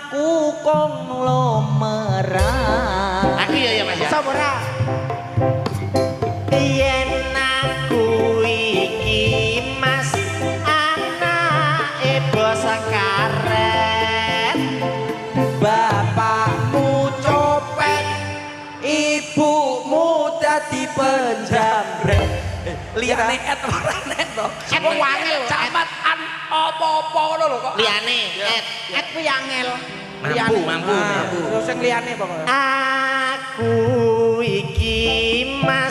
Aku konglomerat. Aku ya ya, Mas, ya. Iso ora? Yen aku iki, Mas, anake bos karet. Bapakmu copet, ibumu dadi penjambret. Liyane et ora nek to. Et wong wangel. Camat an apa-apa ngono lho kok. Liyane et. Et kuwi angel. Mampu, mampu. Terus sing liyane pokoke. Aku iki, Mas.